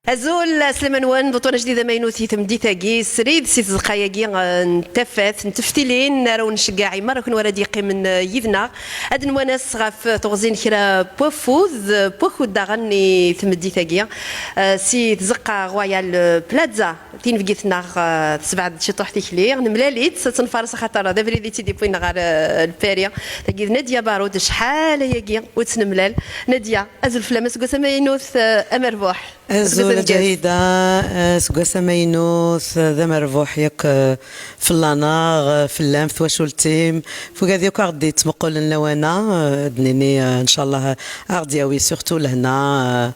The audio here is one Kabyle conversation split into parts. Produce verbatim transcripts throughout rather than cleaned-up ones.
Azul, aslama-nwen, d uṭṭun ajdid amaynut i tmeddit-agi, srid si tzeqqa-agi, eh, n tafat, n teftilin, ara wen-nceggeɛ i merra kunwi ara d-yeqqimen, eh, yid-neɣ. Ad nwanas ɣef teɣzi n kra n wafud, eh, n wakud daɣen i tmeddit-agi, eh, si tzeqqa Royal Plaza, tinebgit-nneɣ, eh, tessebɛed ciṭuḥ tikli, nemlal-itt, ad tt-nfares axaṭer d abrid i tt-id-yewwin ɣer, eh, Lpari. Tagi d Nadia Barud, acḥal ayagi ur tt-nemlal. Nadia, azul fell-am, aseggas amaynut, eh, amerbuḥ. Azul a Jahida, eh, aseggas amaynut, eh, d amerbuḥ yakk, eh, fell-aneɣ, eh, fell-am, f twacult-im, f wigad yakk aɣ-d-yettmuqulen lawan-a, eh, ad d-nini, eh, ncallah, eh, aɣ-d-yawi surtout lehna,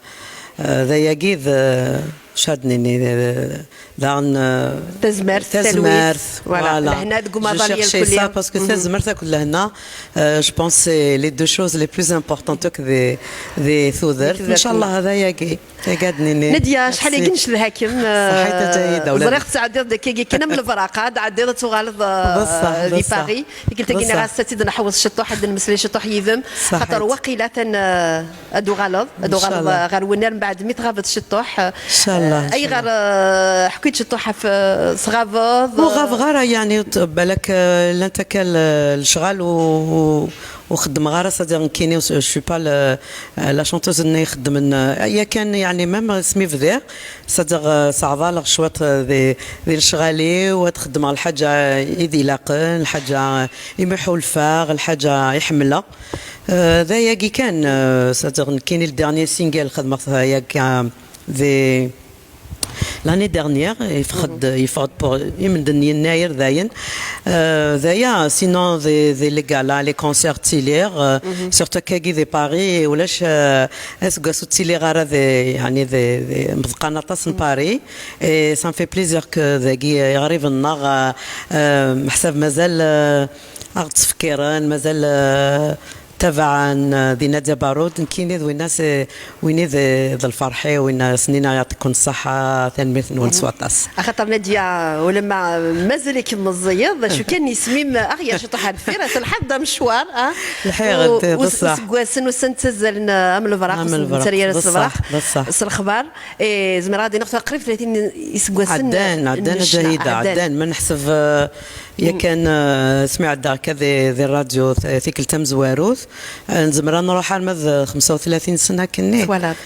eh, eh, d ayagi d, eh, acu ad d-nini, eh, daɣen, eh, tazmert, tazmert, talwit. Voilà, voilà. Lehna deg umaḍal yal kulli. Je cherchais ça parce que tazmert akked lehna, euh, je pense c'est les deux choses les plus importantes akk di, di tudert. Ncallah d ayagi. Tagad nini. Nadia, acḥal agi necedha-kem. Ṣaḥit a Jahida, ula d ẓriɣ tettɛeddiḍ-d akkagi kan am lebraq, ad tɛeddiḍ ad tuɣaleḍ, eh, di Paris. Tikkelt-agi nniɣ-as ad tt-id-neḥweṣ ciṭuḥ, ad d-nemmeslay ciṭuḥ yid-m. Xaṭer waqila atan, eh, ad d-tuɣaleḍ, ad d-tuɣaleḍ, eh, ɣer wennar mbeɛd mi tɣabeḍ ciṭuḥ. Ncallah. Eh, ayɣer, eh, ḥku-yi-d ciṭuḥ ɣef, eh, tɣabeḍ? Ur ɣabeɣ ara, yeɛni, balak, eh, llant akka l-, lecɣal u, u, ur xeddmeɣ ara, c'est-à-dire nekkini, je suis pas le, la chanteuse-nni ixeddmen, euh, yakan, yeɛni, même asmi bdiɣ, c'est-à-dire, euh, seɛḍaleɣ cwiṭ, euh, di, di lecɣal-iw, ad xeddmeɣ lḥaǧa i d-ilaqen, lḥaǧa i mi ḥulfaɣ, lḥaǧa i ḥemmleɣ. Euh, d ayagi kan, euh, c'est-à-dire nekkini le dernier single xedmeɣ-t yakka di, l'année dernière, yeffeɣ-d, yeffeɣ-d pour, i medden n yennayer dayen. Euh, d aya, sinon, di, di les galas, les concerts ttiliɣ, euh, surtout akkagi di Paris, ulac, euh, aseggas ur ttiliɣ ara di, yeɛni, di, di, meḍqan aṭas n Paris. Et ça me fait plaisir que dagi iɣriben-nneɣ, euh, euh, meḥsab mazal, euh, aɣ-d-ttfekkiren, mazal, euh, tabaɛen, eh, di Nadia Barud, nekkini d winna s-, wini d, d lferḥ-iw, winna s-nina yaɛṭikum ṣṣeḥḥa, tanemmirt-nwen s waṭas. Axaṭer Nadia, ulamma mazal-ikem meẓẓiyeḍ, acu kan isem-im aɣ-yerr ciṭuḥ ar deffir, telḥaḍ-d amecwar, ah? Lḥiɣ-d, u-, d ṣṣeḥ. Iseggasen, ussan ttazzalen, eh, am lebraq, ur sen-d-nettali ara s lebraq, s lexbar. Eh, zemreɣ ad d-iniɣ tura qrib tlatin iseggasen. Ɛeddan, ɛeddan a Jahida, ɛeddan. Ma neḥseb, eh, yakan, eh, asmi ɛeddaɣ akka di, di rradyu t-, tikkelt tamezwarut, eh, nezmer ad nruḥ arma d xemsa u tlatin sna akkenni. Twalaḍ.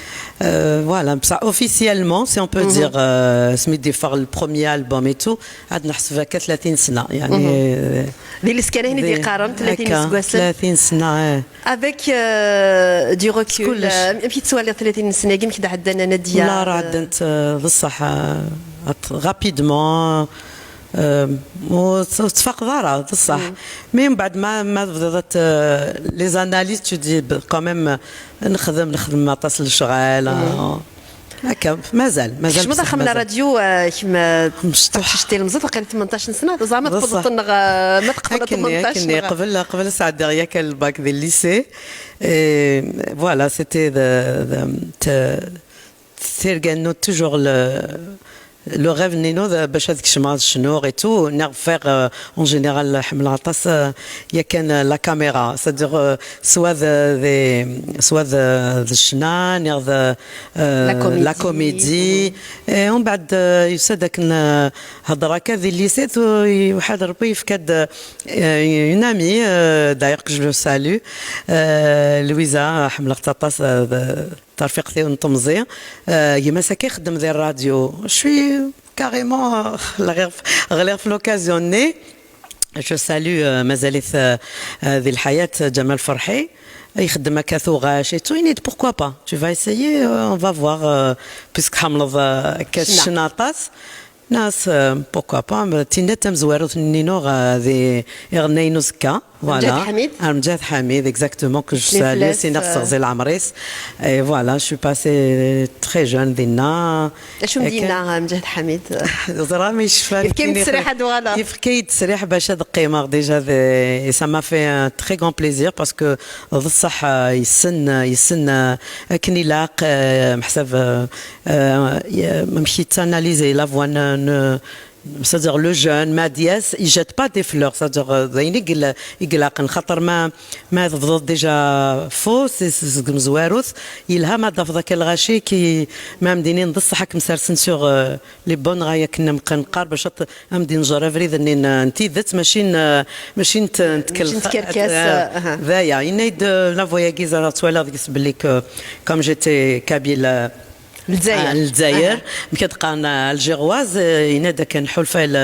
Eh, voilà, bṣaḥ officiellement, si on peut dire, eh, asmi d-yeffeɣ le premier album et tout, ad neḥseb akka tlatin sna, yeɛni, eh, di leskan ayen i d-yeqqaren, tlatin iseggasen. Tlatin sna, eh. Avec, euh, du recul, kullec. Euh, amek i tettwaliḍ tlatin n ssna-agi, amek d-ɛeddan a Nadia? La, ra ɛeddant, euh, d ṣṣeḥ, euh, at-, rapidement, euh, ur t-, ur tfaqeḍ ara, d ṣṣeḥ. Mais mbeɛd ma, ma tebdiḍ at-, euh, les analyses, tu dis, b-, quand même, euh, nexdem, nexdem aṭas n lecɣal, euh, Akka, mazal, mazal. Kecmeḍ axxam n ṛṛadyu, eh, kemm, eh, taqcict tilemẓit, waqil tmenṭac n sna, teẓra ma tqebleḍ neɣ, eh, ma tqebleḍ tmenṭac akkenni, neɣ? Qbel, qbel sɛeddiɣ yakkan lbak di lycée. Et voilà, c'était the, the, t-, tirga-inu, toujours le, le rêve-inu, d bac ad kecmeɣ ad cnuɣ et tout, neɣ faire, euh, en général, ḥemmleɣ aṭas, euh, yakan, euh, la caméra, c'est-à-dire, euh, soit d, d, soit d, d ccna, neɣ d, euh, la comédie. Et umbeɛd, euh, yusa-d akken, euh, hedreɣ akka di lycée, tu-, yewḥad Rebbi yefka-d, euh, une amie, euh, d'ailleurs que je le salue, euh, Louisa, ḥemmleɣ-tt aṭas, euh, d tarfiqt-iw n temẓi. Euh, gma-s akka ixeddem di rradyu. Je suis carrément, euh, ɣliɣ f-, ɣliɣ f l'occasion-nni. Je salue, euh, mazal-it, euh, euh, di lḥayat, Ǧamal Ferḥi. Ixeddem akka tuɣac et tout. Yenna-yi-d, pourquoi pas? Tu vas essayer, euh, on va voir, euh, puisque tḥemmleḍ, euh, akka ccna aṭas. Nas, euh, pourquoi pas, mais tinna tamezwarut-nni nuɣ, euh, di iɣennayen uzekka. Voilà. Mǧahed Ḥamid. Ar Mǧahed Ḥamid, exactement, que je salue, sin ad s-teɣzi leɛmer-is. Et voilà, je suis passée très jeune dinna. Acu m-d-yenna, euh, Mǧahed Ḥamid? Ẓra mi yecfa. Yefka-yi-d ttesriḥ ad uɣaleɣ. Yefka-yi-d ttesriḥ bac ad qqimeɣ déjà, et ça m'a fait un très grand plaisir parce que d ṣṣeḥ, euh, yessen, yessen, euh, akken ilaq, euh, meḥsab, euh, euh, y-, amek yettanalizi la voix n, n, C'est-à-dire le jeune, ma d-yas, il jette pas des fleurs, c'est-à-dire euh, d ayen i yella- i ilaqen, xaṭer ma ma tebḍeḍ déjà faux, c'est c'est deg tmezwarut, yelha ma d-tafeḍ akka lɣaci qui, ma am-d-inin d ṣṣeḥ ad kem-sersen sur euh, les bonnes rails akken am qan qqar bac ad am-d-injer abrid-nni n n tidet, mačči n mačči n t- n tkelxa- tkerkas, euh, aha. D aya, yenna-yi-d euh, la voix-agi ẓriɣ ttwaliɣ deg-s belli que comme j'étais kabyle euh, Lezzayer. Ah, Lezzayer, mi k-d-qqaren algéroise, euh, yenna-d akken ḥulfa ila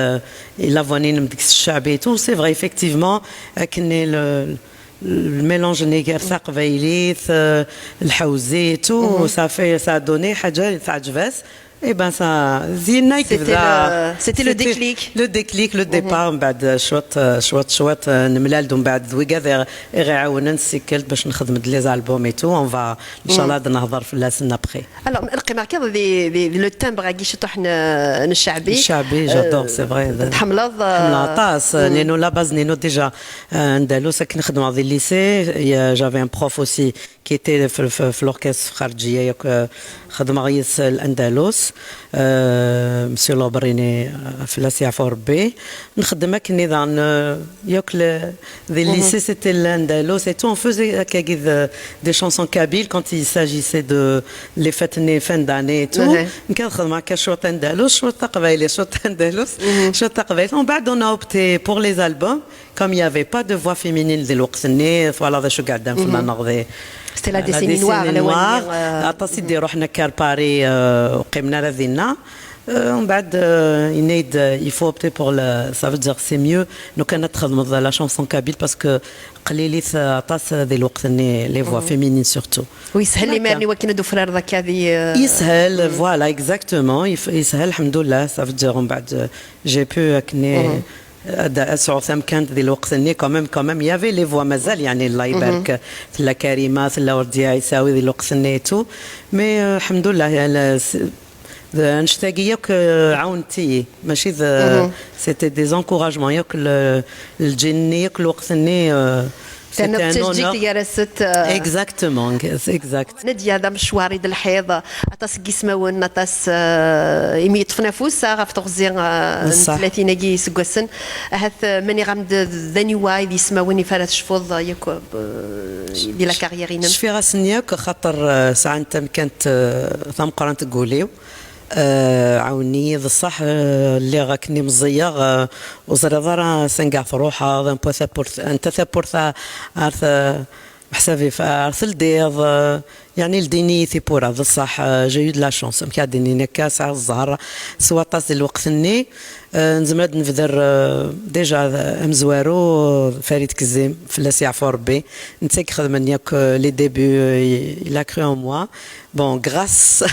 ila voix-nni-inem deg-s ccabi et tout, c'est vrai, effectivement, akken le le mélange-nni gar taqbaylit, euh, lḥewzi et tout, ça fait, ça a donné ḥaǧa teɛǧeb-as. Eh ben ça, dinna i C'était yebda- le- c'était le déclic. Le déclic, le départ, mbeɛd cwiṭ, euh, cwiṭ, cwiṭ, euh, nemlal-d, mbeɛd d wigad i ɣ- i ɣ-iɛawnen s tikkelt bac nexdem-d les albums et tout, on va, inchallah, ad nehḍer fell-asen après. Alors, lqimeɣ kan di, di, di le timbre-agi ciṭuḥ n n ccaɛbi. Ccaɛbi, j'adore, c'est vrai. Tḥemmleḍ euh, Ḥemmleɣ aṭas, ninu la base ninu déjà euh, andalus akken xedmeɣ di lycée, il y a- j'avais un prof aussi qui était في في في l'orchestre خارجية ياك آه، خدمغ يس الأندلس آه، monsieur Lobrini آه، fell-as yeɛfu Rebbi. Nxeddem akken daɣen euh, ياك le- di lycée c'était l'Andalus et tout, on faisait akkagi de- des chansons kabyles quand il s'agissait de les fêtes-nni fin d'année et tout. Nekk ad xedmeɣ akka cwiṭ andalus, cwiṭ taqbaylit, cwiṭ andalus, cwiṭ taqbaylit. Umbeɛd on a opté pour les albums. Comme il y avait pas de voix féminine di lweqt-nni, twalaḍ acu iɛeddan fell-aneɣ di C'était la décennie noire, lawan-nni, euh, aṭas i d-iruḥen akka ar Paris, euh, ur qqimen ara dinna. Euh, umbeɛd euh, yenna-yi-d euh, il faut opter pour le, ça veut dire c'est mieux, lukan ad txedmeḍ la chanson kabyle parce que qlilit euh, aṭas euh, di lweqt-nni les voix féminines surtout. Ur yeshel imir-nni wakken ad d-tufrareḍ akka di euh, Yeshel, voilà, exactement. Yef- Yeshel, lḥemdullah, ça veut dire umbeɛd euh, j'ai pu akken ad ad sɛuɣ tamkant di lweqt-nni, quand même, quand même, il y avait les voix, mazal, yeɛni, Allah ibarek, tella Karima, tella Urdiya Isawi di lweqt-nni et tout, mais euh, lḥemdullah, yeɛni, s- d- annect-agi yakk euh, ɛawnent-iyi, mačči d c'était des encouragements yakk l- lǧil-nni yakk lweqt-nni euh, c'était un Terna d honneur. Gar-asent euh, Exactement, exact. Nadia, d amecwar i d lḥiḍ, aṭas n yismawen, aṭas euh, imi yeṭṭfen afus ah, ɣef teɣzi euh, n Ṣṣeḥ. Tlatin-agi iseggasen. Ahat euh, maniɣ-am-d d aniwa i d yismawen i ara tecfuḍ euh, yakk euh, di la carrière-inem? Cfiɣ-asen yakk, xaṭer euh, sɛan tamkant euh, tameqqrant deg wul-iw. Euh, ɛawnen-iyi d ṣṣeḥ, euh, lliɣ akken i meẓẓiyeɣ, euh, ur ẓriɣ ara sanga truḥeḍ, anta tapurt, anta tapurt ar t- Meḥsab ɣef ar teldiḍ, euh, yeɛni ldin-iyi tiwwura, d ṣṣeḥ, euh, j'ai eu de la chance, amek ara d-inin akka, sɛiɣ zzher s waṭas di lweqt-nni. Euh, nezmer ad nebder euh, déjà d- amezwaru, euh, Farid Kezim, fell-as yeɛfu Rebbi, netta i ixedmen yakk euh, les débuts, euh, il a cru en moi. Bon, grâce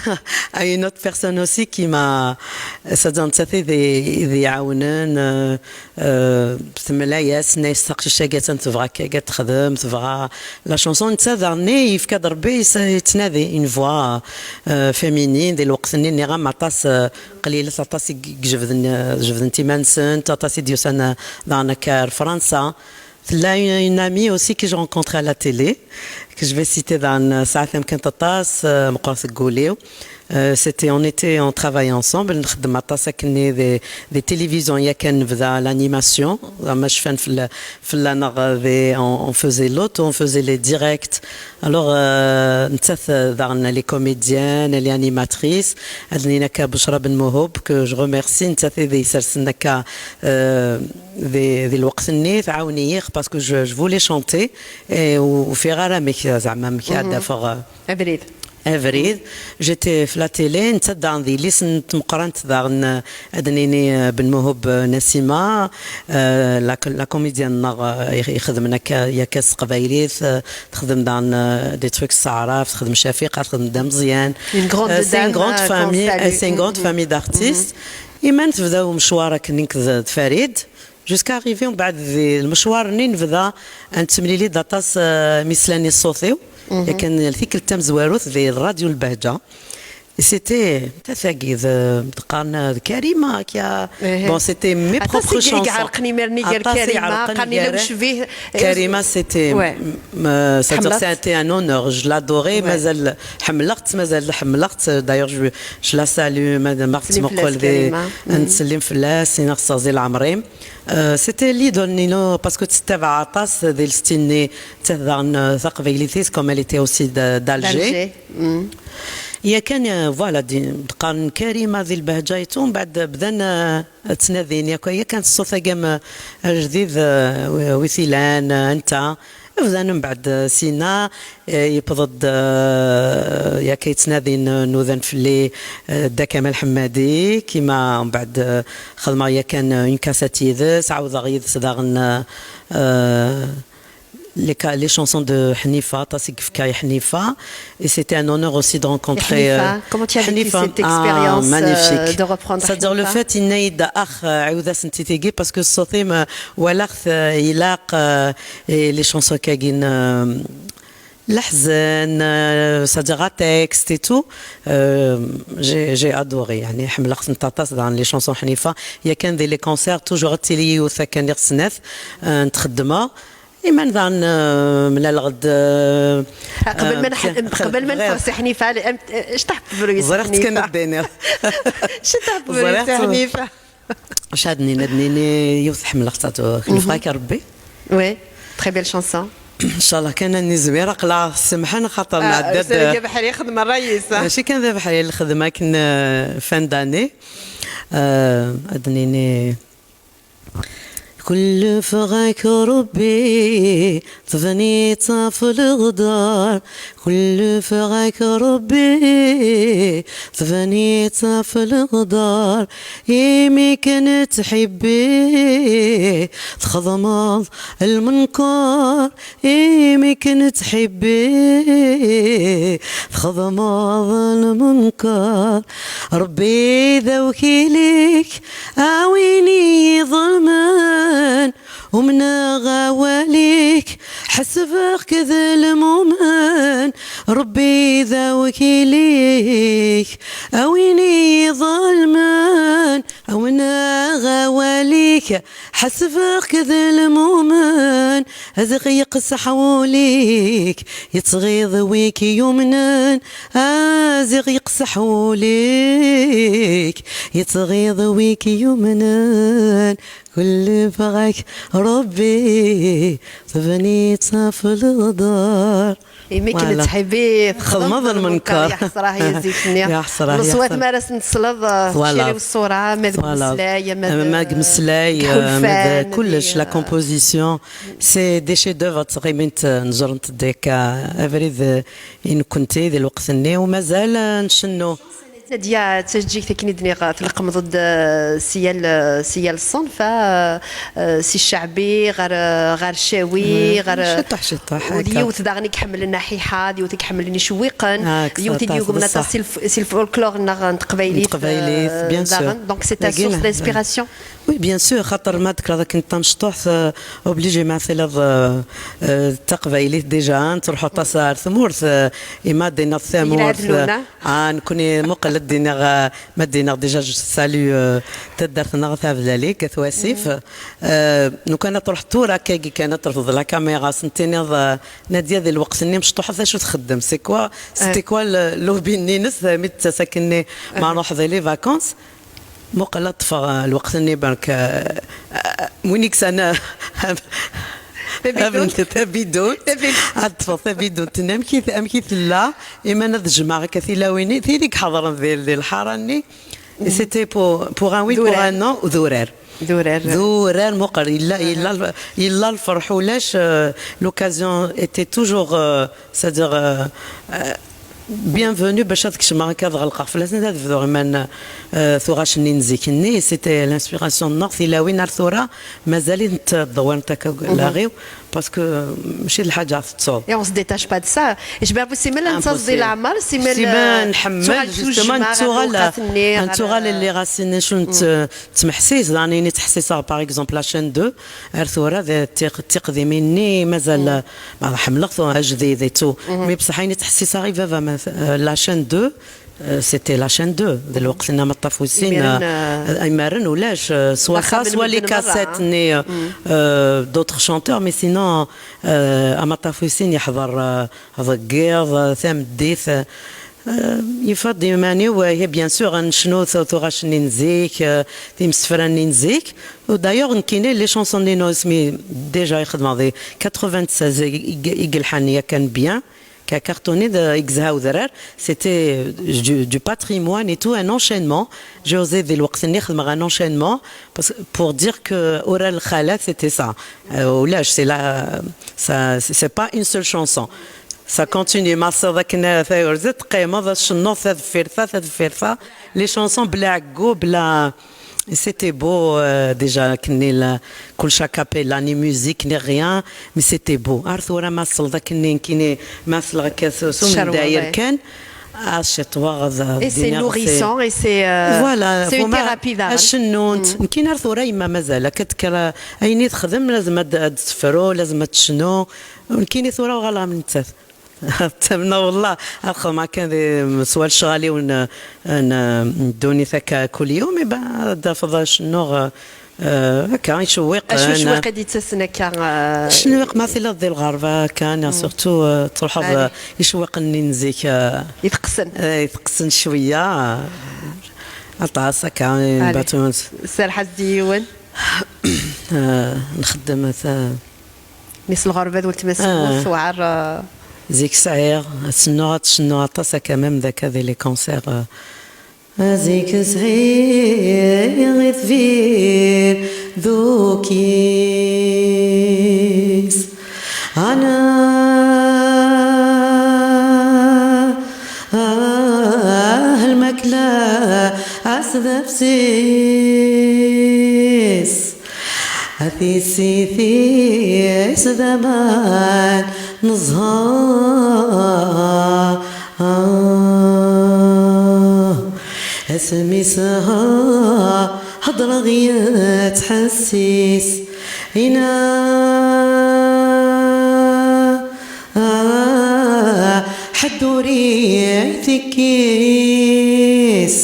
à une autre personne aussi qui m'a, c'est-à-dire nettat i d- i d-iɛawnen, euh, euh, temla-yas, tenna-yas taqcict-agi attan tebɣa akka ad texdem, tebɣa la chanson, netta daɣen yefka-d Rebbi yes- yettnadi une voix euh, féminine di lweqt-nni, nniɣ-am aṭas euh, qlilet aṭas i i ijebden euh, jebdent iman-nsent, aṭas i d-yusan euh, daɣen akka ar Fransa. Tella une, une amie aussi que j'ai rencontrée à la télé, que je vais citer daɣen, euh, sɛiɣ tamkant aṭas, euh, meqqret deg wul-iw. Euh, c'était, on était, on travaillait ensemble, nxeddem aṭas akken des, des télévisions yakan nebda l'animation, ma cfan fell- fell-aneɣ, euh, des- on, on faisait l'auto, on faisait les directs. Alors, euh, nettat euh, daɣen les comédiennes, les animatrices, ad d-nini akka Bouchra Ben Mouhoub, que je remercie, nettat i d-isersen akka euh, di, di lweqt-nni tɛawen-iyi parce que je, je voulais chanter et ur ufiɣ ara amek, zeɛma amek ad d-afeɣ euh, Abrid. Abrid. J'étais في la télé, nettat daɣen d yelli-s n tmeqqrant daɣen euh, ad d-nini euh, Ben Mouhoub euh, Nassima, euh, la, la comédienne-nneɣ euh, ixedmen akka yakk s teqbaylit, euh, texdem daɣen euh, des trucs s taɛrabt, texdem Cafiqa, texdem Dda Meẓyan. Une grande Euh, c'est une dame, grande euh, qu'on famille, salue. Euh, c'est une grande famille d'artistes. Iman tebda umecwar akken nekk d d Farid, jusqu'à arriver umbeɛd di lmecwar-nni nebda ad nettemlili-d aṭas euh, mi slan i ṣṣut-iw. Yakan tikkelt tamezwarut di rradyu Lbahǧa. C'était, tagi d, d-qqaren d Karima, qui a, bon, c'était mes propres chansons. Aṭas i iɛerqen imir-nni gar Karima, qqaren-iyi la ucbih. Karima, c'était, c'est un honneur, je l'adorais, mazal ḥemmleɣ-tt, mazal ḥemmleɣ-tt. D'ailleurs, je, je la salue, madame Marthe Moqol, ad ttsellim fell-as, ad as-terẓ leɛmer-is. C'était l'idole-inu, parce que tettabaɛ aṭas di lsnin-nni, taqbaylit-is, comme elle était aussi d'Alger. Yakan, voilà, d-qqaren Karima di lbehǧa-is, mbeɛd bdan ttnadin, yakan ṣṣut-agi ajdid, wi t-ilan, anta. Bdan mbeɛd sina, yewweḍ-d, yakan yettnadin, nudan fell-i Dda Kamal Ḥemmadi, kima mbeɛd xedmeɣ yakan une cassette yid-s, ɛawdeɣ yid-s daɣen les chansons de Ḥnifa, aṭas i yefka i Ḥnifa. Et c'était un honneur aussi de rencontrer Ḥnifa. Comment tu as vécu cette expérience, magnifique, de reprendre Ḥnifa ? C'est-à-dire le fait, yenna-yi-d, ax, ɛiwed-asent i tigi, parce que ṣṣut-im, walaɣ-t, ilaq, et les chansons-agi n leḥzen, c'est-à-dire à texte et tout, j'ai adoré, yeɛni ḥemmleɣ-tent aṭas daɣen les chansons n Ḥnifa. Yakan di les concerts, toujours ad tili yiwet akken i ɣ-snat n txeddmeɣ. Iman daɣen mlaleɣ-d. Qbel ma nefres i Ḥnifa, cṭaḥ tebru-yi s Ḥnifa. Ẓriɣ-tt kan ad d-tiniḍ. Cṭaḥ tebru-yi s Ḥnifa. Acu ad nini, ad nini yiwet ḥemmleɣ-tt, ad ken-ifeɣ akka Rebbi. Oui, très belle chanson. Ncallah kan ad nizmir, aql-aɣ semḥen xaṭer nɛedda-d. D abeḥri xedm ṛṛay-is. Mačči kan d abeḥri, lxedma akken fin d'année. Ad nini. Kellfeɣ-ak Rebbi, tebniḍ ɣef leɣdar. Kellfeɣ-ak Rebbi, tebniḍ ɣef leɣdar. Imi kan ttḥibbi, txedmeḍ lmenker. Imi kan ttḥibbi, txedmeḍ lmenker. Rebbi d awkil-ik, a win i yi-iḍelmen. Umneɣ awal-ik, ḥesbeɣ-k d lmumen. Rebbi d awkil-ik, a win i yi-iḍelmen. Umneɣ awal-ik, ḥesbeɣ-k d lmumen. Ad ɣ-yeqseḥ wul-ik, yettɣiḍ wi k-yumnen. Ad ɣ-yeqseḥ wul-ik, yettɣiḍ wi k-yumnen. Kellfeɣ-ak Rebbi, tebniḍ ɣef leɣdar. Imi kan ttḥibbi, txedmeḍ lmenker. Yeḥṣer-aɣ zik-nni. Leṣwat mi ara sen-tesleḍ, tciriw ṣṣura, ma deg umeslay, ma deg umeslay, ma d kullec, la composition. C'est des chefs-d'œuvre, ttɣimint, neẓrent-d akka abrid i nekkenti di lweqt-nni, u mazal ncennu. Nadia, d tajeǧǧigt akken i d-nniɣ, tleqqmeḍ-d si yal, si yal ṣṣenf, si cceɛbi ɣer, ɣer ccawi, ɣer. Ciṭuḥ, ciṭuḥ, d yiwet daɣen i iḥemmlen aḥiḥa, d yiwet i iḥemmlen icewwiqen, d yiwet i d-yugmen aṭas si lfolklor-nneɣ n teqbaylit. Bien sûr. Donc c'est ta source d'inspiration. Oui, bien sûr, xaṭer ma d-tekkreḍ akken d tamecṭuḥt, obligé ma tiliḍ d taqbaylit déjà, nettruḥu aṭas ar tmurt, ima d-iniḍ tamurt. Ah, nekkni muqel ad d-iniɣ, ma d-iniɣ déjà, je salue taddart-nneɣ Tablalig, At Wasif. Lukan ad truḥ tura akkagi kan ad terfeḍ la caméra, ad sen-tiniḍ, Nadia di lweqt-nni mecṭuḥet acu txeddem, c'est quoi, c'était quoi l'hobby-nni-ines mi d-tettas akkenni ma nruḥ di les vacances. Muqel ad ṭṭfeɣ lweqt-nni berk, win i yekksen tabidunt. Ad ṭṭfeɣ tabidunt-nni, amek i tella, iman ad jemɛeɣ akka tilawin-nni, tid i iḥeḍren di lḥara-nni. C'était pour un oui, pour un non, d urar. D urar. D urar muqel, yella lferḥ ulac. L'occasion était toujours, c'est-à-dire, bienvenue bac ad kecmeɣ akka ad ɣelqeɣ fell-asen, ad bduɣ iman tuɣac-nni n zik-nni. C'était l'inspiration-nneɣ, tilawin ar tura mazal-int ttḍewwirent akka deg laɣ-iw. Parce que mačči d lḥaǧa tettuḍ. Et on se détache pas de ça. Jbeṛ bu simel ad nettaẓ di leɛmer, simel nḥemmel, justement, nettuɣal, nettuɣal les racines, acu nettmeḥsis, daɣen ttḥessiseɣ, par exemple, la chaîne deux, ar tura d tiqdimin-nni, mazal, ḥemmleɣ ajdid et tout. Mais bṣaḥ ayen i ttḥessiseɣ i baba, Euh, la chaîne deux, euh, c'était la chaîne deux. D lweqt-nni Amaṭṭaf wis sin, imiren, euh, euh, imiren ulac, euh, soit ça, soit les cassettes-nni, euh, euh, d'autres chanteurs, mais sinon, euh, Amaṭṭaf wis sin yeḥḍer, euh, deg yiḍ, euh, tameddit, euh, euh, yeffeɣ-d iman-iw, euh, bien sûr, ad necnu tu-, tuɣac-nni n zik, euh, timsefra-nni n zik. D'ailleurs, nekkini, les chansons-nni n usmi, déjà, i xedmeɣ di quatre-vingt-seize, i, i, i yelḥan yakan bien. Ka cartonné de Igzha Udrar, c'était, euh, du, du patrimoine et tout, un enchaînement. J'ai osé di lweqt-nni xedmeɣ un enchaînement parce que, pour dire que Urar Lxalat, c'était ça. Euh, ulac, c'est la, ça, c'est pas une seule chanson. Ça continue. Ma tṣiḍ akken tayurzit, teqqimeḍ, ad tcennuḍ, ta deffir ta, ta deffir ta. Les chansons bla ɛeggu, bla, c'était beau, euh, déjà, akken la, كلش a cappella, ni musique, ni rien, mais c'était beau. Ar tura ma tesleḍ akken nekkini, ma sleɣ akka s, s umendayer kan, ah, cetwa, et c'est nourrissant, et c'est, euh, voilà, c'est une thérapie daɣen. Acennun, nekkini ar tura yemma mazal, akka tekker, ayen i texdem, lazem ad, ad tefru, lazem ad tecnu. Nekkini tura uɣaleɣ am nettat. Tamna wallah, ad xedmeɣ kan di, s wa lecɣal-iw n, n, n ddunit akka kul yum, iban ad d-tafeḍ acennuɣ, euh, akka, icewwiq. Acu icewwiq i d-yettasen akka, euh, cennuɣ ma tiliḍ di lɣerba kan, surtout, euh, truḥeḍ, euh, icewwiqen-nni n zik, euh, iteqqsen. Euh, iteqqsen cwiya, euh, aṭas akka, batons. Serreḥ-as-d i yiwen. Euh, nxeddem, euh, Mi s lɣerba d weltma-s, ah, tewɛer, euh. Zik sɛiɣ, ad cennuɣ, ad cennuɣ aṭas akka, même d akka di les concerts, euh. Zik sɛiɣ i tbir d ukis. Ana, ah, lmakla, as d afsis. A tissit-is d aman n ẓẓher. Asmi s-hedreɣ yettḥessis. Ina, ḥedd ur iyi-tekkis.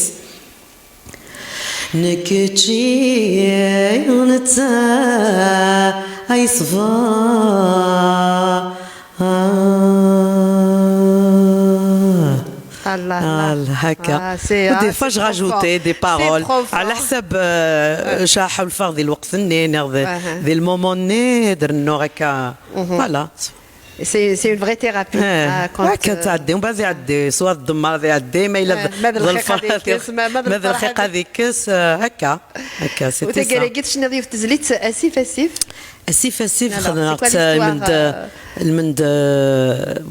Nekk kečči, netta ay ṣṣber. Allah, Allah. Allah, هكا. Ah, c'est, ah, des fois, je rajoutais des paroles. على حسب، آه، شا حولفغ ذي الوقت النين، ذي، ذي المومون ني، درنو هكا. Voilà. C'est, c'est une vraie thérapie. Eh, ah, quand, ouais, quand, euh, تعدي، ومن بعد يعدي، سواء الدمار يعدي، ما إلا، eh, ma d lxiq ad yekkes, ma d lxiq ad yekkes, eh, هكا، هكا، c'était ça. وتقريقي تشنيض يوف تزليت أسيف أسيف. أسيف أسيف، alors, خدمت c'est quoi l'histoire, من د-، euh, من د-،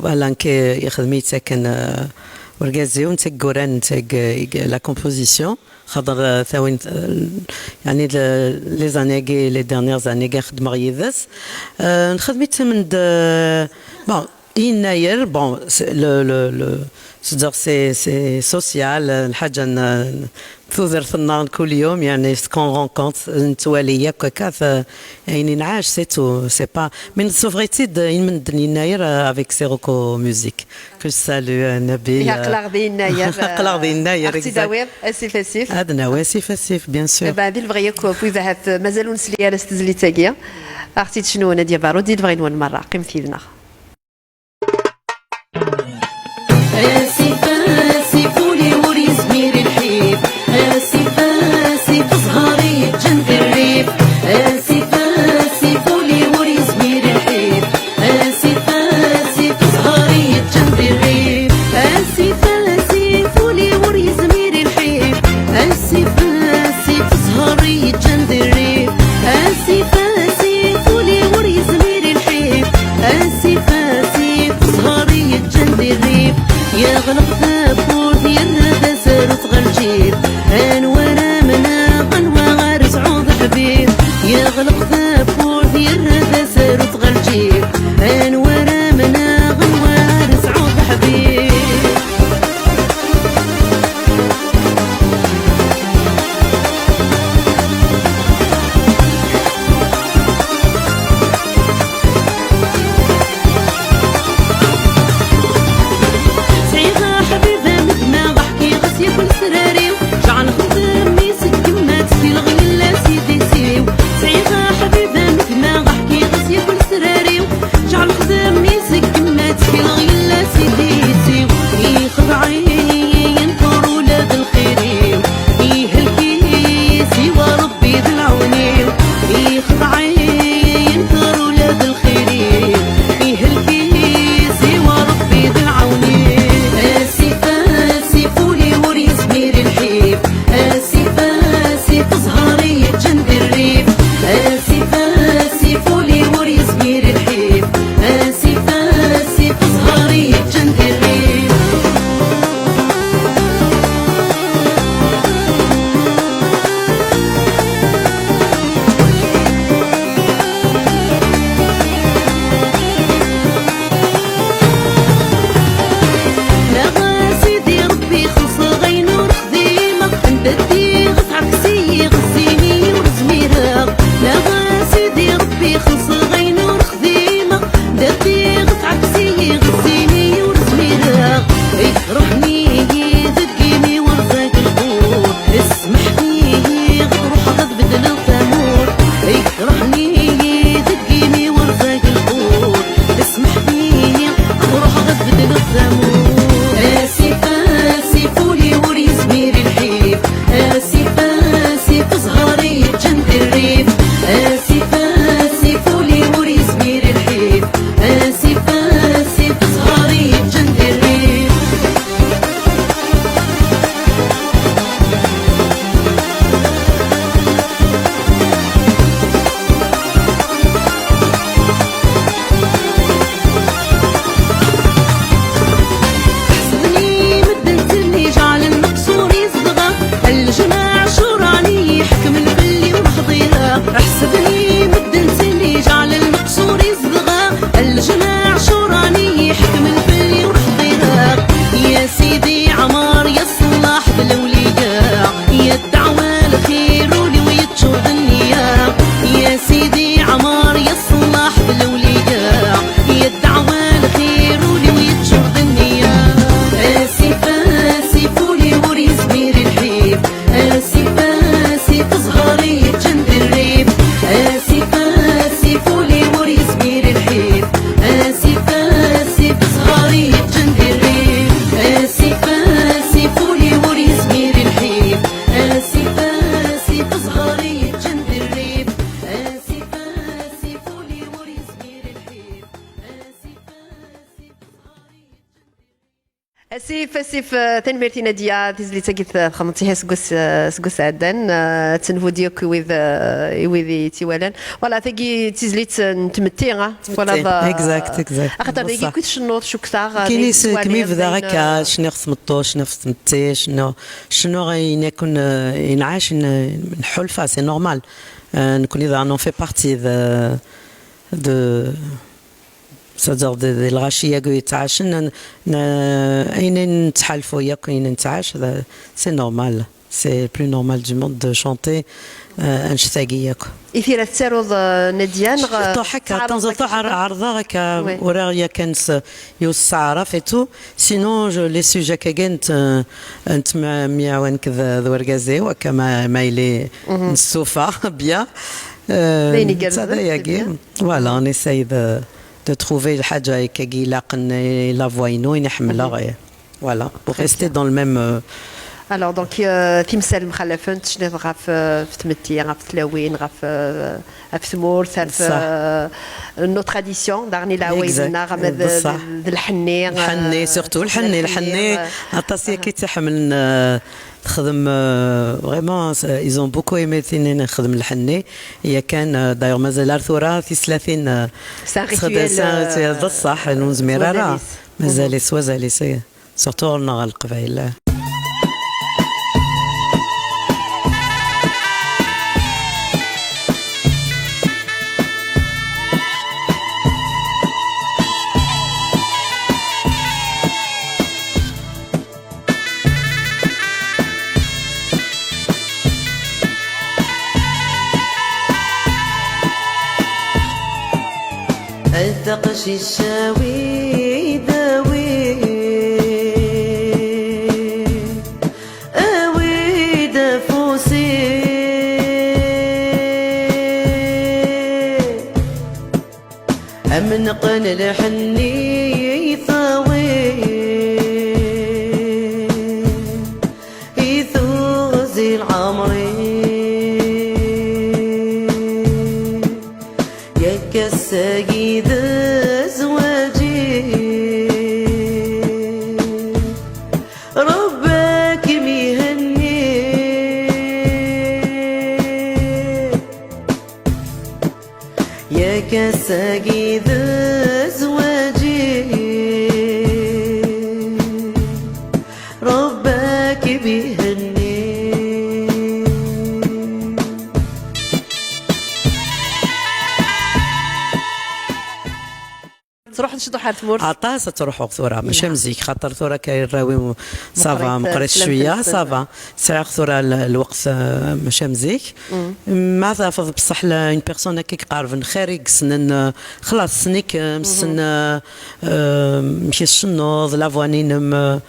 voilà، كي يخدمي تاكن، euh، ورقازي، ونتا قران، نتا ق-، ق-، la composition. خاطر، آه، ثاوين، آه، يعني ل-، les années كي، les dernières années كي خدمغ يدس. آه، نخدميت من د-، bon، يناير، bon، c'est le، le، le، c'est-à-dire c'est، c'est social، آه، الحاجة ن-، تودر في النار كل يوم، يعني، ce qu'on rencontre، نتوالي ياك هكا، ف-، يعني، نعاش، c'est tout، c'est pas، من صغريتي د-، من د-، يناير، آه، avec Sirocco Music. Que je salue, euh, Nabil, إيه، euh, aql-aɣ di yennayer, aql-aɣ di yennayer, ad ɣ-tt-id-tawiḍ, exact. Asif asif. Ad nawi asif asif, bien sûr. Eh ben, di lebɣi akk n wid ahat mazal ur nesli ara s tezlit-agi. Ad ɣ-tt-id-cnun Nadia Barud, di lebɣi-nwen merra. Qqimet yid-neɣ. Asif, asif, ul-iw ur yezmir i lḥif. Asif, asif, zzher yeǧǧan di rrif. Asif, asif, ul-iw ur yezmir i lḥif. Asif, asif, zzher yeǧǧan di rrif. Asif, asif, ul-iw ur yezmir i lḥif. Asif, asif, zzher yeǧǧan di rrif. Asif, asif, ul-iw ur yezmir i lḥif. Asif, asif, zzher yeǧǧan di rrif. Yeɣleq tawwurt, yerra tasarut ɣer lǧib. Anwa ara mneɣ, anwa ara sɛuḍ ḥbib? Yeɣleq tawwurt, yerra tasarut ɣer lǧib. Anwa ara mneɣ, anwa ara sɛuḍ ḥbib? Sɛiɣ Asif, asif, eh, tanemmirt i Nadia, tizlit-agi txedmeḍ-tt-ih seg wass, eh, seg wass ɛeddan, eh, ad tenhudi akk i wid, eh, i wid i tt-iwalan. Voilà, tagi d tizlit n tmetti, ah, twalaḍ, eh, exact, exact. Axaṭer dagi kwi tcennuḍ cukteɣ, eh, kini dagi s-, kmi tettwaliḍ bdaɣ ayen, akka, eh, cniɣ f tmeṭṭut, cniɣ f tmetti, cniɣ, cniɣ ayen yakk, eh, yenɛac, n-, nḥulfa, c'est normal. Eh, nekni daɣen on fait partie de, de, c'est-à-dire de, de lɣaci-agi yettɛacen, n-, n-, ayen i nettḥalfu yakk, ayen nettɛac, d-, c'est normal. C'est le plus normal du monde de chanter, euh, annect-agi yakk. I tira tettaruḍ, euh, Nadia, neɣ... Ṭuḥ akka, tettaruḍ ṭuḥ akka? Ɛerḍeɣ akka, ouais, uriɣ yakan s, yiwet s aɛraf et tout. Sinon, je, les sujets akka n t-, n tma-, miɛwan k-, d, d wergaz-iw, akka ma, ma yili nestufa, bien. Euh, d ayen igerrzen, c'est bien. Voilà, on essaye de, de trouver lḥaǧa akka i ilaqen, la voix-inu, i ḥemmleɣ, et voilà, pour rester dans le même, euh, alors, donc, euh, timsal mxalafent, tecniḍ ɣef, euh, f tmetti, ɣef tlawin, ɣef, euh, ɣef tmurt, ɣef, euh, nos traditions, daɣen i leɛwayed-nneɣ, ama d, d, d lḥenni, lḥenni, euh, surtout lḥenni, lḥenni, euh, aṭas yakk i tt-iḥemmlen, euh, texdem, euh, vraiment, c'est, ils ont beaucoup aimé tinin, texdem lḥenni, yakan, euh, d'ailleurs, mazal ar tura, tis tlatin, euh, c'est un rituel, c'est un rituel, euh, d ṣṣeḥ, ur nezmir ara. Mazal-it, mazal-it. Surtout ɣur-neɣ ɣer Leqbayel. A taqcict awi-d, awi, awi-d afus-im. Am neqqen lḥenni i tawi, i tuɣzi lɛemri. Yak ass-agi d zzwaǧ-i, Rebbi ad kem-ihenni. Yak ass-agi d zzwaǧ-i, Rebbi ad kem-ihenni. Truḥeḍ ciṭuḥ ar tmurt? Aṭas ad truḥeɣ tura, mačči am zik, xaṭer tura akka arraw-iw, ça va, meqqrit, meqqrit cwiya, ça va. Sɛiɣ tura l-, lweqt, euh, mačči am zik. Ma tafeḍ beṣṣeḥ la, une personne akka iqerben xir i yessnen, euh, xlaṣ, ssnen-ik, euh, messen, euh, euh, amek i tcennuḍ, la voix-inem, euh,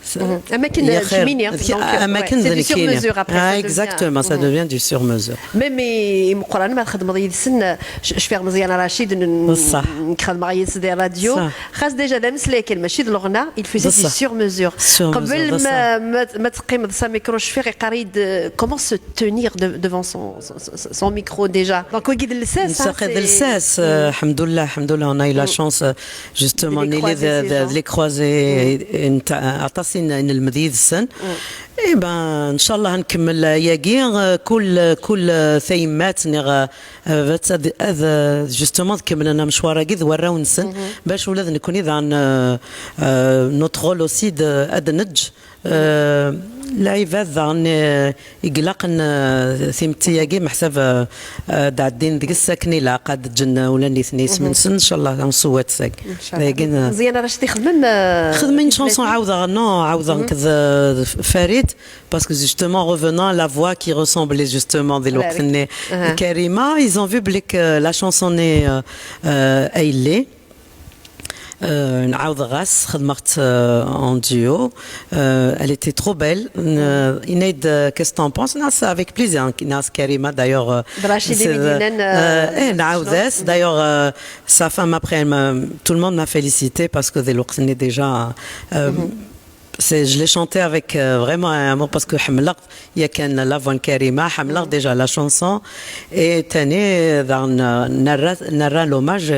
am akken d kemmini, donc, am akken d nekkini. C'est du sur-mesure après, ça devient, exactement, ça devient du sur-mesure. Même i, imeqqranen ma txedmeḍ yid-sen, c-, cfiɣ Meẓyan Racid, n-, nekk xedmeɣ yid-s di radio. Xas déjà d ameslay kan, mačči d leɣna, il faisait du sur-mesure. Qbel ma, ma, ma teqqimeḍ s amikru, cfiɣ iqqar-iyi-d, euh, comment se tenir de-, devant son, son, son, son micro déjà. Donc, wagi d lsas, hein, d lsas, euh, alḥemdullah, alḥemdullah, on a eu la chance, euh, justement, de les croiser, de les croiser, euh, aṭas i n-, i nelmed yid-sen. Eh ben, ncallah nkemmel ayagi, euh, kul, kul, euh, tayemmat, niɣ, euh, ad, ad, ad, euh, justement, ad kemmlen amecwar-agi d warraw-nsen, bac ula d nekkni daɣen, euh, euh, notre rôle aussi d, ad neǧǧ, euh, lɛibad daɣen, euh, i ilaqen, euh, timetti-agi, meḥsab, euh, euh, ad ɛeddin deg-s akken ilaq, ad ǧǧen ula nitni isem-nsen, ncallah, nsewwat seg. Ncallah. Meẓyan Racid ixdem, euh, xedmen une chanson, ɛawdeɣ, non, ɛawdeɣ nekk d, d Farid, parce que justement, revenant, la voix qui ressemblait justement di lweqt-nni Karima, ils ont vu belli que la chanson-nni, euh, euh, a yelli. Euh, nɛawdeɣ-as, xedmeɣ-tt, euh, en duo. Euh, elle était trop belle. Euh, yenna-yi-d, euh, qu'est-ce que t'en penses? Nniɣ-as avec plaisir, nniɣ-as Karima, d'ailleurs, euh, d Racid i mi d-yennan, euh, eh, nɛawed-as. D'ailleurs, euh, sa femme, après, elle m'a, tout le monde m'a félicité parce que di lweqt-nni déjà, euh, C'est, je l'ai chanté avec euh, vraiment un amour parce que حملغ يا كان la voix كريمة حملغ déjà la chanson et تاني دار نرى نرى l'hommage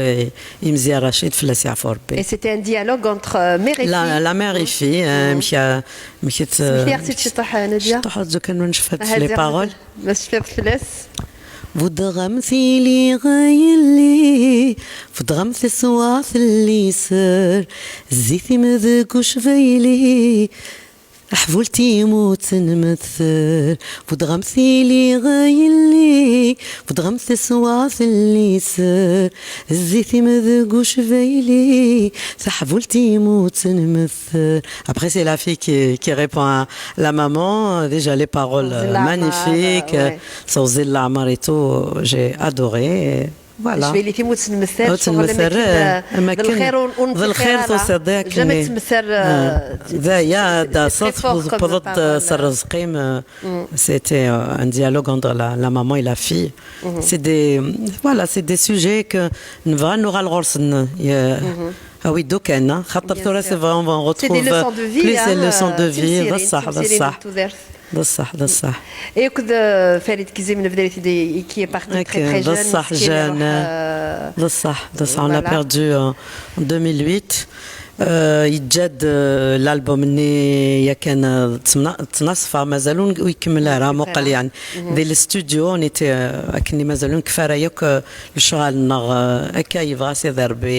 يمزيا رشيد في لاسي عفو ربي. Et c'était un dialogue entre euh, mère et fille. La, la mère et fille, euh, مشا مشيت سمحتي اختي تشطح ناديه. شطح دوك نشوف هاد les paroles. ما شفيت فلاس. Budɣam tili ɣayli, budɣam teswa telliser, zzit-im deg ucbayli, taḥbult-im ur tenmettel. Budɣam tili ɣayli, budɣam teswa telliser, zzit-im deg ucbayli, taḥbult-im ur tenmettel. Après, c'est la fille qui, qui répond à la maman. Déjà, les paroles euh, magnifiques. Sur Zil Lamar et tout, j'ai adoré. Voilà. Voilà. Ur ttemmettel d lxir ur neffiq ara. Jamais ttemmettel. D aya, d aṣṣeḍ, tewwḍeḍ s rrezq-im. C'était euh, un dialogue entre la, la maman et la fille. C'est des, voilà, c'est des sujets que نبغى نوغال غرسن. Awi-d kan, xaṭer tura c'est vrai, on va retrouver plus les leçons de vie. D ṣṣeḥ, d ṣṣeḥ. D ṣṣeḥ, d ṣṣeḥ. Et que de Farid Kizim, qui est parti très très jeune. D ṣṣeḥ, jeune. D ṣṣeḥ, d ṣṣeḥ. On l'a perdu en deux mille huit. Yeǧǧa-d l'album-nni yakan ttnaṣfa, mazal ur ikemmel ara, muqel yeɛni. Di le studio, nitni akken mazal ur nekfi ara yakk lecɣal-nneɣ, akka yebɣa Sidi Ṛebbi.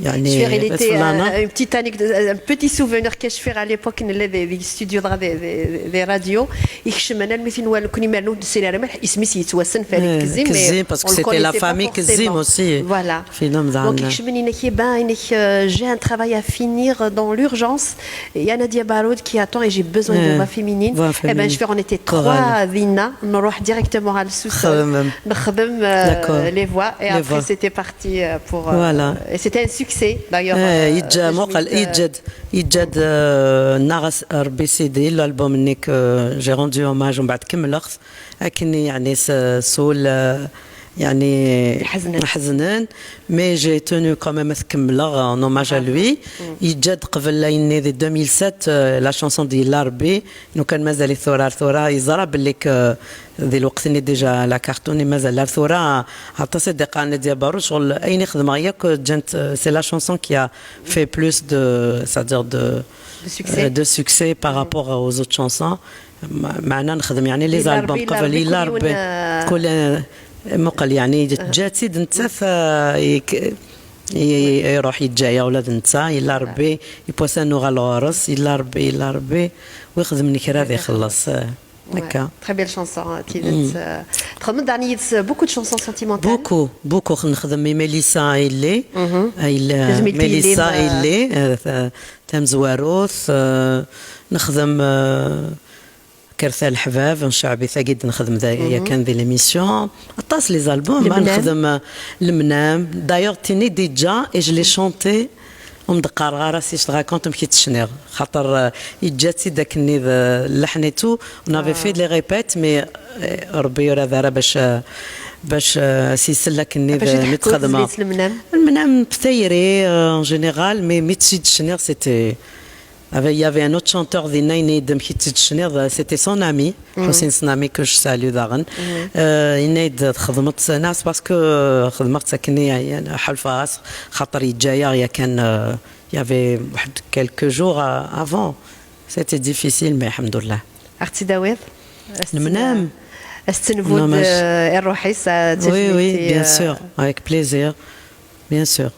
Yeɛni, il était une petite anecdote, un petit souvenir que je fais à l'époque, nella di studio des radios, ikecmen almi tin wal kun imernu d sirara malḥ, isem-is yettwassen Farid Kizim, mais on le connaissait pas forcément. Kizim aussi. Voilà. Donc ikecmen inek, eh ben, inek, euh, j'ai un travail à finir dans l'urgence. Il y a Nadia Baroud qui attend et j'ai besoin d'une voix féminine. Eh ben, je fais, on était trois dinna, نروح directement à le sous-sol, نخدم les voix et après c'était parti euh, pour euh, et c'était un succès d'ailleurs. Yeǧǧa-d, yeǧǧa-d, yeǧǧa-d, euh, nnaɣ-as Ṛebbi Sidi, l'album-nni que j'ai rendu hommage, ومن بعد كملت. Akken yeɛni s ul yeɛni ḥeznen, mais j'ai tenu quand même ad t-kemmleɣ en hommage à lui. Yeǧǧa-d qbel ayenni di deux mille sept la chanson de Yella Ṛebbi, lukan mazal-it tura ar tura, yeẓra belli di lweqt-nni déjà la cartonnait, mazal ar tura aṭas i d-iqqaren Nadia Baroud, ccɣel ayen i xedmeɣ yakk ǧǧan-t, c'est la chanson qui a fait plus de, c'est-à-dire de, de succès par rapport aux autres chansons. Meɛna nexdem yeɛni les albums qbel, Yella Ṛebbi, kul, muqel yeɛni ǧǧa-tt-id nettat, iṛuḥ yeǧǧa-yaɣ ula d netta, Yella Ṛebbi, yiwwas ad nuɣal ɣur-s, Yella Ṛebbi, Yella Ṛebbi, wi xedmen kra ad ixelleṣ. Akka. Très belle chanson, tidet. Txedmeḍ daɣen yid-s beaucoup de chansons sentimentales. Beaucoup, beaucoup. Nexdem i Melissa Aylli, Melissa Aylli, tamezwarut, nexdem Kerta Leḥbab, ncɛeb-it-agi d-nexdem yakan di l'émission. Aṭas les albums, ma nexdem Lemnam. D'ailleurs, tini déjà, et je l'ai chanté, ur m-d-qqareɣ ara si je te raconte amek i tt-cniɣ. Xaṭer yeǧǧa-tt-id akkenni d lleḥn et tout. On avait fait les répètes, mais Ṛebbi ur ad ara bac bac s-isell akkenni mi tt-xedmeɣ. Lemnam, tayri en général, mais mi tt-id-cniɣ, c'était Il y avait un autre chanteur dinna, yenna-yi-d amek i tt-id-tecniḍ, c'était son ami, Ḥusin Snami, que je salue daɣen. Yenna-yi-d txedmeḍ-tt, c'est parce que xedmeɣ-tt akkenni, ḥulfaɣ-as, xaṭer yeǧǧa-yaɣ yakan, il y avait quelques jours avant. C'était difficile, mais الحمد لله. Ad ɣ-tt-id-tawiḍ? Lemnam. Ad s-tenbuḍ i ṛṛuḥ-is. Oui, oui, bien sûr, avec plaisir. Bien sûr.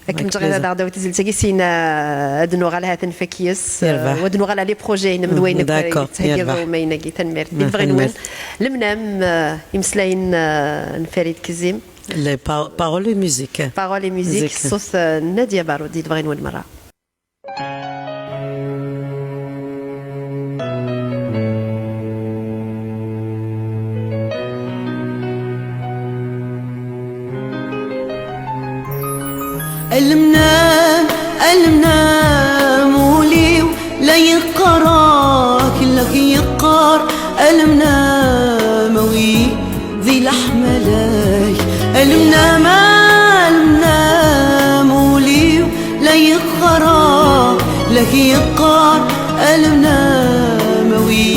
Akken tɣileḍ ad aɣ-d-tawiḍ tizlit-agi, syin ad nuɣal ha-t-an nfak yes, ad nuɣal ɣer les projets-inem d wayen akk ara d-tettheggiḍ i umaynagi. Tanemmirt. Di lebɣi-nwen, Lemnam, imeslayen n Farid Kizim. Les paroles et musique. Paroles et musique, ṣṣut n Nadia Baroud, di lebɣi-nwen merra. Alemnam, alemnam, ul-iw la yeqqar-ak, la yeqqar, alemnam, awi di leḥmala-k. Alemnam, alemnam, ul-iw la yeqqar-ak, la Yeqqar almnam a wi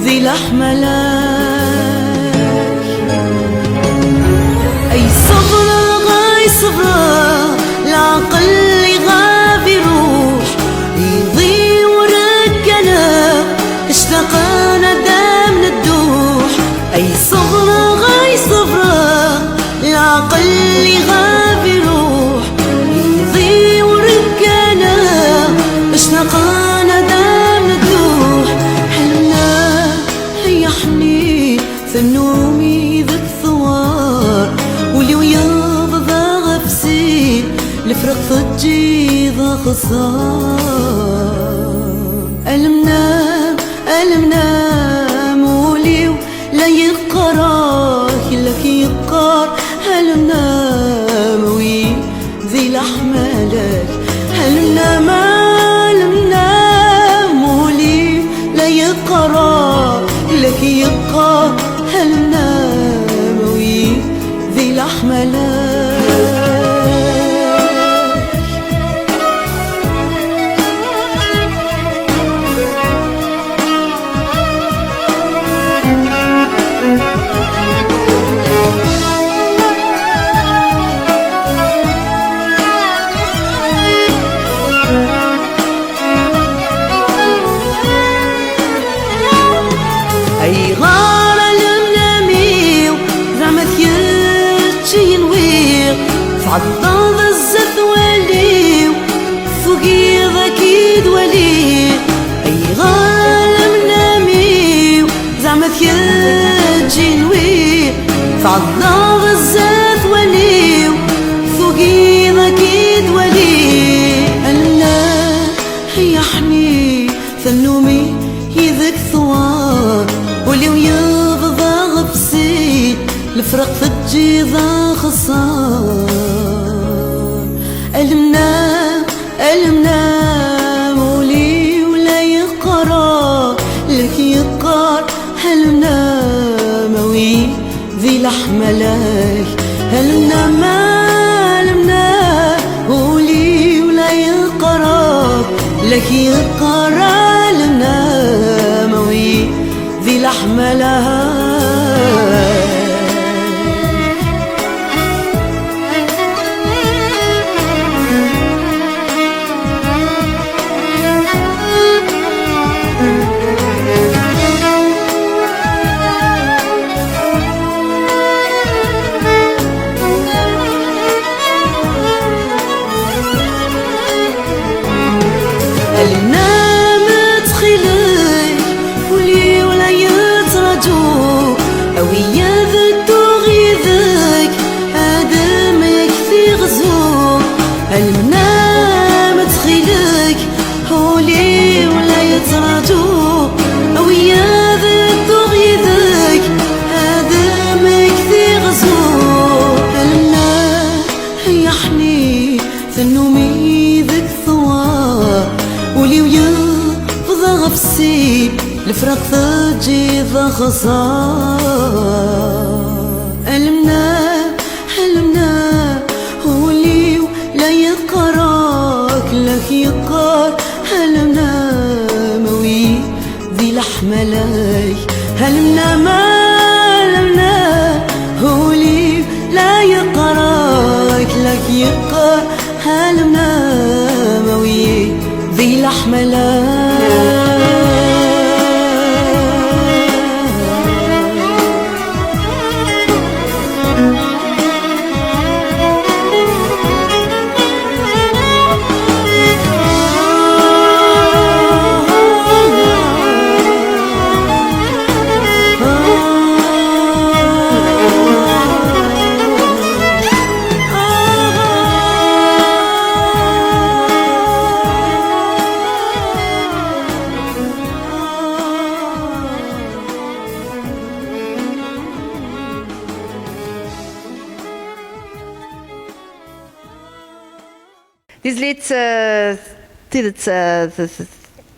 di leḥmala-k. Ay ṣebreɣ, ay ṣebreɣ, leɛqel iɣab iruḥ, iḍi ur kkaneɣ, ectaqen ad am-nedduḥ. Ay ṣebreɣ, ay ṣebreɣ, leɛqel iɣab iruḥ, iḍi ur kkaneɣ, ectaqen ad am-nedduḥ. Ḥenna, ay aḥni, tennumi deg tewwar, ul-iw yebḍa ɣef sin, lefraq teǧǧiḍ axeṣṣar. Alemnam, alemnam, ul-iw la yeqqar-ak, la k-yeqqar, alemnam, wi di leḥmala-k. Alemnam, alemnam, ul-iw la yeqqar-ak, la k-yeqqar, alemnam, wi di leḥmala-k. Ayɣer a lemnam-iw, zeɛma d kečč i nwiɣ, tɛeddaḍ zdat wallen-iw, tugiḍ ad k-id-waliɣ? Ayɣer a lemnam-iw, zeɛma d kečč i nwiɣ, tɛeddaḍ zdat wallen-iw, tugiḍ ad k-id-waliɣ? Alemnam, ay aḥni, tennumi yid-k tewwar, ul-iw yebḍa ɣef sin, lefraq teǧǧiḍ axeṣṣar. Alemnam, alemnam, ul-iw la yeqqar, la k-yeqqar, alemnam, a wi di leḥmala-k. Alemnam, alemnam, ul-iw la yeqqar-ak, la k-yeqqar, alemnam, a wi di leḥmala-k. Alemnam ttxil-k, ul-iw la yettraǧu, awi-yi ad dduɣ yid-k, ad mmektiɣ zzhu. Alemnam ttxil-k, ul-iw la yettraǧu, awi-yi ad dduɣ yid-k, ad mmektiɣ zzhu. Alemnam, ay aḥni, tennumi deg tewwar, ul-iw yebḍa ɣef sin, lefraq teǧǧiḍ axeṣṣar. Alemnam, alemnam, ul-iw la yeqqar-ak, la k-yeqqar, alemnam, a wi di leḥmala-k. Alemnam, alemnam, ul-iw la yeqqar-ak, la k-yeqqar, alemnam, a wi di leḥmala-k. Tizlit, eh, tidet, eh, t-, t-,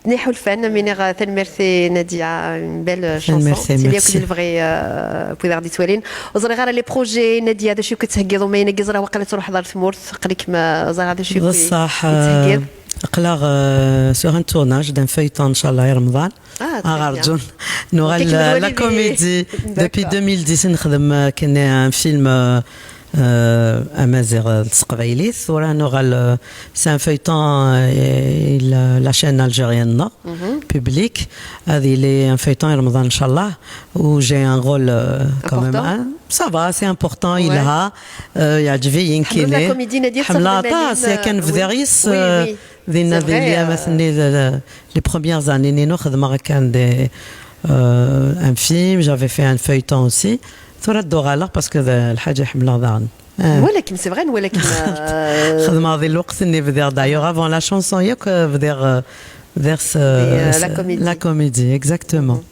n iḥulfan, am iniɣ, eh, tanemmirt i Nadia, une belle, eh, chanson. Tanemmirt, tili akk d merci. Lebɣi, eh, n wid aɣ-d-yettwalin. Ur ẓriɣ ara les projets, Nadia, d acu i k-tettheggiḍ umayen-agi, ẓriɣ waqila truḥeḍ ar tmurt, aql-ikem, eh, ẓriɣ d acu i k-, bṣaḥ, i tettheggiḍ. Eh, Aql-aɣ euh, sur un tournage d'un feuilleton, ncallah, i Remḍan. Ah, très bien. Aɣ rǧun. Nuɣal la comédie. Depuis deux mille dix, nexdem euh, akken un film euh, euh, amaziɣ euh, s teqbaylit. Tura nuɣal euh, c'est un feuilleton euh, la, la chaîne algérienne, non? Public. Ad yili un feuilleton i Remḍan, ncallah. Où j'ai un rôle euh, quand même. Important. Hein, ça va, c'est important, il a. Euh, yeɛǧeb-iyi nekkini. Ḥemmleɣ la comédie, Nadia, ḥemmleɣ aṭas, yakan bdiɣ yes. Oui, oui. Dinna di lyamat-nni, les premières années-nni-inu, xedmeɣ kan des, euh, un film, j'avais fait un feuilleton aussi. Tura ad d-uɣaleɣ parce que d lḥaǧa ḥemmleɣ daɣen. Ah. Walakin, c'est vrai, walakin, euh, xedmeɣ di lweqt-nni bdiɣ, d'ailleurs, avant la chanson, yakk euh, bdiɣ euh, bdiɣ s, euh, la comédie. La comédie, exactement.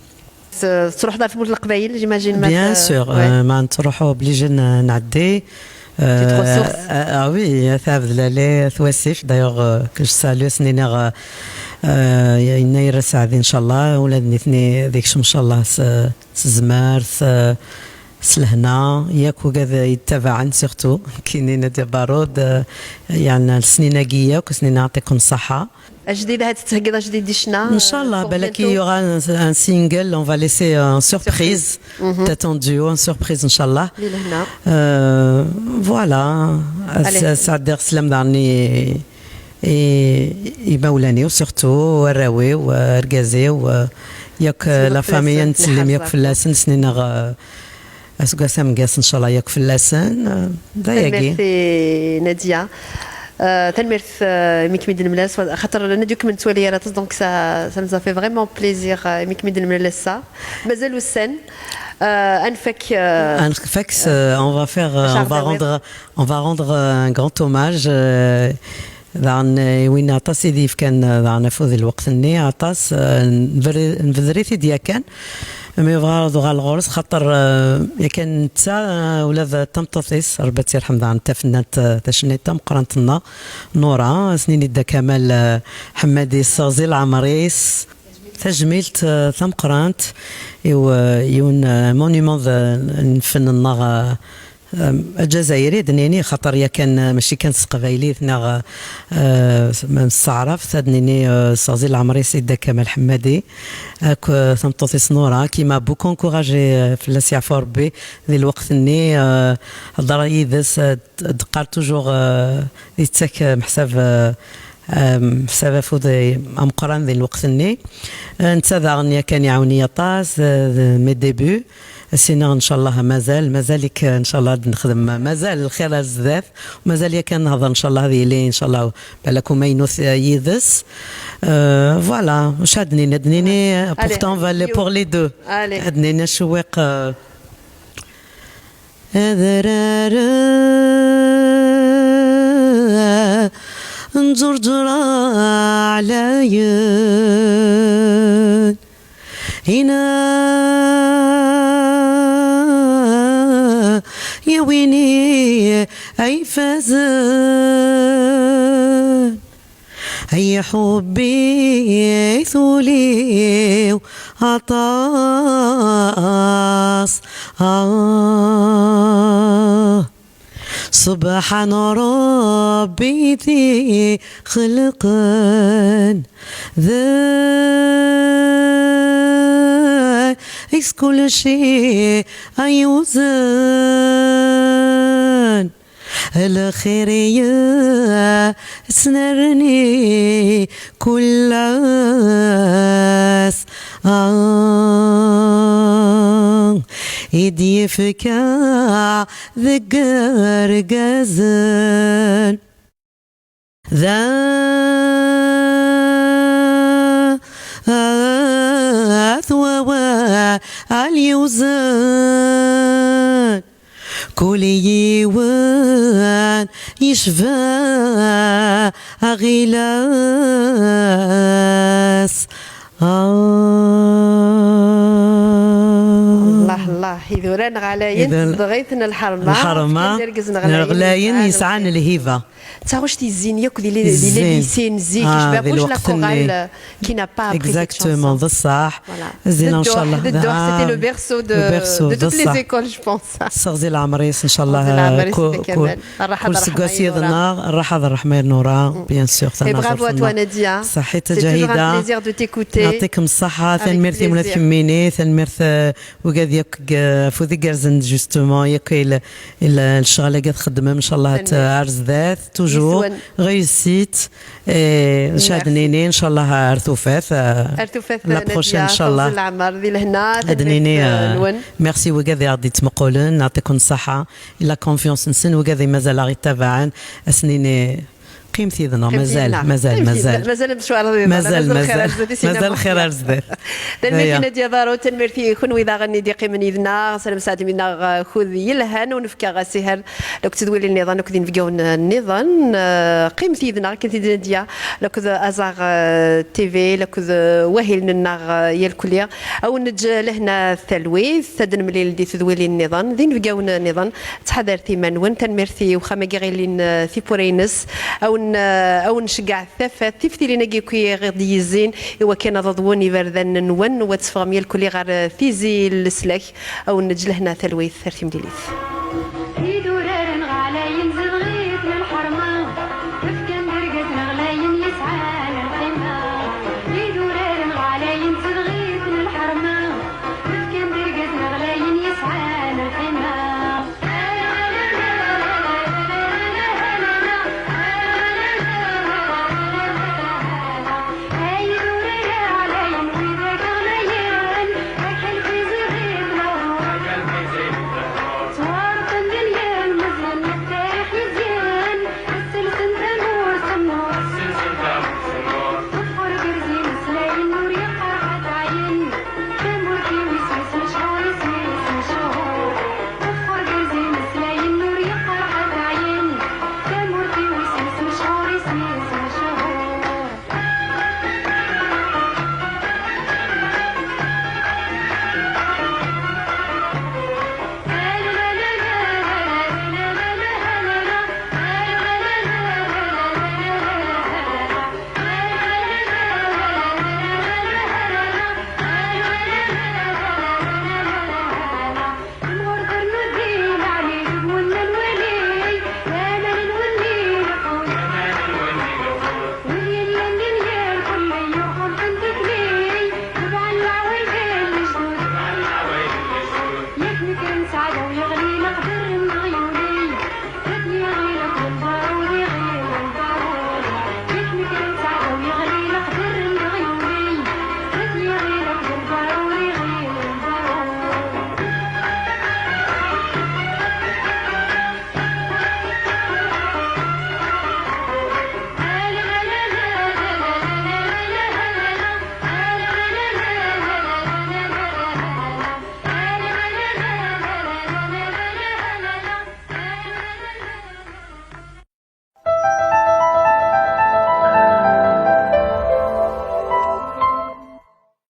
Tettruḥeḍ ɣer tmurt n Leqbayel, j'imagine. Bien sûr, euh, ma nettruḥu obligé n- nɛeddi. Tu te ressources. Ah oui, At Ɛebdelali, At Wasif, d'ailleurs euh, que je salue, s-niniɣ euh, euh, yennayer aseɛdi, ncallah, ula d nitni ad ikcem, ncallah, s s zzmert, s s lehna, yakk ugad yettabaɛen, surtout kini Nadia Barud, euh, yeɛni, lesnin-agi yakk, s-nini, yeɛṭikum ṣṣeḥḥa. Ajdid, ad tettheggiḍ ajdid di ccna. Ncallah, balak yuɣal un, un single, on va laisser en surprise. T'as ton duo en surprise, ncallah. Di lehna. Euh, voilà. Sɛeddiɣ sslam daɣen i imawlan-iw, surtout arraw-iw, argaz-iw, yakk la famille, ad nettsellim yakk fell-asen, s-nini-neɣ aseggas ameggaz, ncallah, yakk fell-asen. D ayagi. Tanemmirt i Nadia. Euh, tanemmirt euh, imi kem-id-nemlal, xaṭer Nadia kem-nettwali yal aṭas, donc ça, ça nous a fait vraiment plaisir euh, imi kem-id-nemlal ass-a. Mazal ussan. Euh, ad nfak euh, ad nfak, euh, on va faire, euh, on va rendre, on va rendre euh, un grand hommage euh, daɣen i win aṭas i d-yefkan daɣen afud i lweqt-nni, aṭas, eh, nbeder-it-id yakan. Mi bɣiɣ ad uɣaleɣ ɣur-s, xaṭer eh, yakan netta eh, ula d tameṭṭut-is, Rebbi ad tt-yerḥem, daɣen tafennant eh, tacenniṭ tameqqrant-nneɣ, Nura, as-nini-d Dda Kamal eh, Ḥemmadi, yesseɣzi leɛmer-is. Tajmilt eh, tameqqrant i u- yiwen eh, monument d- n lfen-nneɣ eh, Aǧazayri, ad d-nini, xaṭer yakan eh, mačči kan s teqbaylit neɣ eh, s s taɛrabt, ad d-nini eh, sseɣzi leɛmer-is i Dda Kamal Ḥemmadi, akk eh, tameṭṭut-is Nura, qui m'a beaucoup encouragé, eh, fell-as yeɛfu Rebbi, di lweqt-nni, eh, hedreɣ yid-s, eh, d-, d-teqqar toujours, eh, yettak eh, meḥsab eh, Am, ḥsab afud ameqqran di lweqt-nni. Eh, netta daɣen yakan iɛawen-iyi aṭas eh, d mes débuts. As-iniɣ ncallah mazal, mazal-ik eh, ncallah ad nexdem mazal lxir ar zdat. Mazal yakan nehḍer ncallah ad yili ncallah balak umaynut eh, yid-s. Eh, voilà, maca ad nini, ad nini eh, pourtant valait pour les deux. Ad nini cewwiq eh, Adrar n Ǧerǧer ɛlayen, ina yawini ay fazen. Ay ḥubbi tuli-w aṭas. Ah. Subḥan Ṛebbi i t-ixelqen, d is kulci ay uzen. Lxir i yesnerni kul ass, ah, i d-yefka deg irgazen. D at wawal yewzen. Kul yiwen yecba aɣilas. Ah. Allah, Allah. Idurar neɣ ɛlayen, tezdeɣ-iten lḥerma. Lḥerma, irgazen neɣ ɛlayen, ɣlayen yesɛan lhiba. D taɣect yezzin yakk di les, di les lycées n zik, ah, je veux dire, la chorale qui n'a pas appris cette chanson. Exactement, d ṣṣeḥ. Voilà. Zzin, ncallah, d Dduḥ, c'était le berceau de, de toutes les écoles, je pense. Sseɣzi leɛmer-is, ncallah. Sseɣzi leɛmer-is, kul, kul seg-as yid-neɣ, rraḥa d ṛṛeḥma i Nura, bien sûr. Et bravo à toi, Nadia. Saḥit, c'est toujours un plaisir de t'écouter. Yɛṭikem ṣṣeḥa, tanemmirt-im a kemmini, tanemmirt, eh, wigad yakk g-, afud igerrzen, justement, yakk il, il, lecɣal-agi txeddmem, ncallah, ar zdat, toujours, réussite. Eh, ad nini, ncallah, ar tufat, eh, ar tufat, la prochaine, ncallah. Ad nini, eh, merci wigad i aɣ-d-yettmuqulen, neɛṭiken ṣṣeḥa, i la confiance-nsen, wigad i mazal aɣ-ittabaɛen, ad s-nini, qqimet yid-neɣ, mazal, mazal, mazal. Mazal lecɣal, mazal, mazal xir ar zdat. Tanemmirt i Nadia Baro, tanemmirt i kunwi daɣen i d-iqqimen yid-neɣ, sala msaɛd mi neɣ, eh, kud yelhan, u nefka asiher akked tedwilin nniḍen, akked inebgawen nniḍen. Eh, qqimet yid-neɣ, akken tid Nadia, akked Aẓar, eh, T V, akked, eh, wahil-nneɣ, eh, yal kulli. Ad wen-neǧǧ lehna talwit, ad nemlil di tedwilin nniḍen, d inebgawen nniḍen. Ttḥadaret iman-nwen, tanemmirt i uxxam-agi ɣilin, eh, tiwwura-ines. Ad wen-, eh, ad wen-nceggeɛ tafat, tiftilin-agi akk i ɣ-d-yezzin, i wakken ad ḍḍwen iberdan-nwen, u ad teffɣem yal kulli ɣer, eh, tizi n leslak. Ad wen-neǧǧ lehna talwit, ar timlilit.